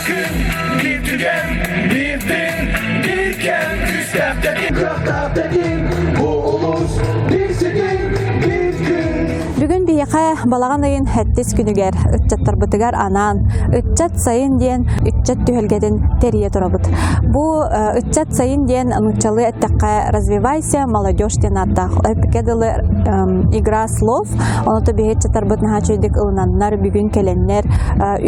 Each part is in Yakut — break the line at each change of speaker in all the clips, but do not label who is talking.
күн, биир түгэн, биир тыын, биир кэм күүстээх тэтим, кыахтаах тэтим, бу улуус, биир ситим, биир күн.
Бүгүн биһиэхэ балаҕан ыйын сэттис күнүгэр ыччаттарбытыгар анаан Ыччат сайын диэн ыччат түһүлгэтин тэрийэ турабыт. Бу Ыччат сайын диэн нууччалыы эттэххэ «Развивайся, молодежь» диэн ааттаах. Эппикэ дылы игра слов. Оното биһи ыччаттарбыт наһаа үчүгэйдик ылынаннар, бүгүн кэлэннэр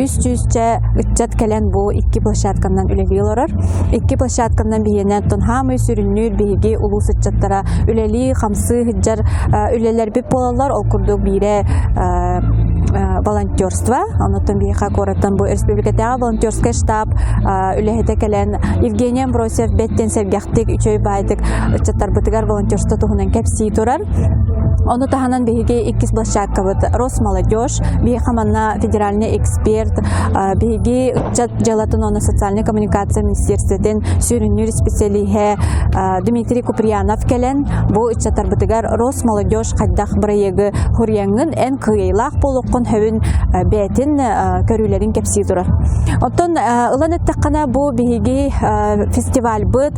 үс сүүсчэ ыччат кэлэн бу икки площадканан үлэлии олорор. Икки площадканан биһиэнэ оттон хаамый сүрүннүүр биһиги улуус ыччаттара үлэлии, хамсыы сылдьар үлэлэрбит буолаллар. Ол курдук биирэ волонтерство, онуттан биһиэхэ куораттан бу республикатааҕы волонтерскай штаб үлэһитэ кэлэн Евгений Амбросьев бэттэн сэргэхтик, үчүгэй баайдык ыччаттарбытыгар волонтерство туһунан кэпсии турар. Ону таһынан биһиги иккис площадкабыт Росмолодежь, биһиэхэ манна федеральный эксперт, биһиги ыччат дьыалатын уонна социальнай коммуникация министерствотын сүрүннүүр специалиһэ Дмитрий Куприянов кэлэн бу ыччаттарбытыгар Росмолодежь хайдах бырайыагы хуруйаҥҥын эн кыайыылаах буолуоххун сөбүн бэйэтин көрүүлэрин кэпсии турар. Оттон ылан эттэххинэ бу биһиги фестивальбыт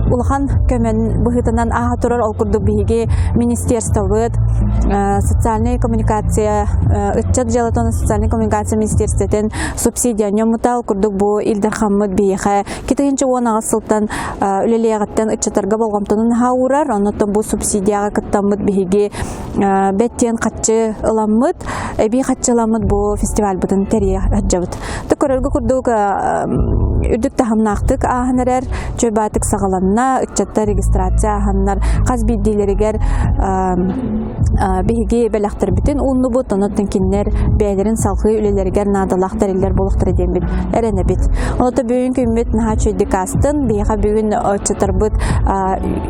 улахан көмөн быһыытынан ааһа турар. Ол курдук биһиги министерствобыт социальная коммуникация ыччат дьыалатын социальная коммуникация министерствотын субсидия ньоммута. Ол курдук бу Ил Дархаммыт биһиэхэ 2018 сылтан үлэлиэҕиттэн ыччаттарга болҕомтонун наһаа уурар. Оннуттан бу субсидияҕа кыттаммыт биһиги бэттиэн хаччы ыламмыт, эбии хаччы ыламмыт бу фестивальбытын тэрийэ сылдьабыт. Көрөргө курдук үрдүк таһымнаахтык ааһан эрэр, чөй баатык саҕаланна, ыччаттар регистрация ааһаннар хас биирдиилэригэр биһиги бэлэхтэрбитин ууннубут, онон кинилэр бэйэлэрин салҕыы үлэлэригэр наадалаах тэриллэр буолуохтара диэммит эрэнэбит. Оното бүгүн күммүт наһаа үчүгэйдик астын, биһиэхэ бүгүн ыччаттарбыт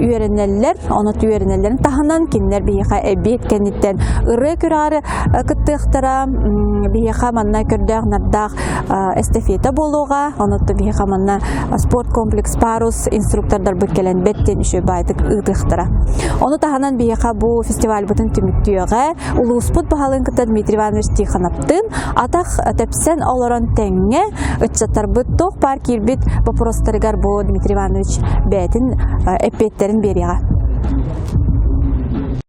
үөрэнэллэр, онот үөрэнэллэрин таһынан кинилэр биһиэхэ эбиэт кэнниттэн ырыа күрэҕэр кыттыахтара, биһиэхэ манна көрдөөх нардаах эстафета буолуоҕа, оното биһиэхэ манна спорт комплекс Парус инструктордарбыт кэлэн бэттин үчүгэй баайдык ыытыахтара. Ону таһынан биһиэхэ бу фестивальбытын түмүктүөҕэ улууспут баһылыгын кытта Дмитрий Иванович Тихоновтыын атах тэпсэн олорон тэҥҥэ ыччаттарбыт туох баар киирбит боппуруостарыгар бу Дмитрий Иванович бэйэтин эппиэттэрин биэриэҕэ.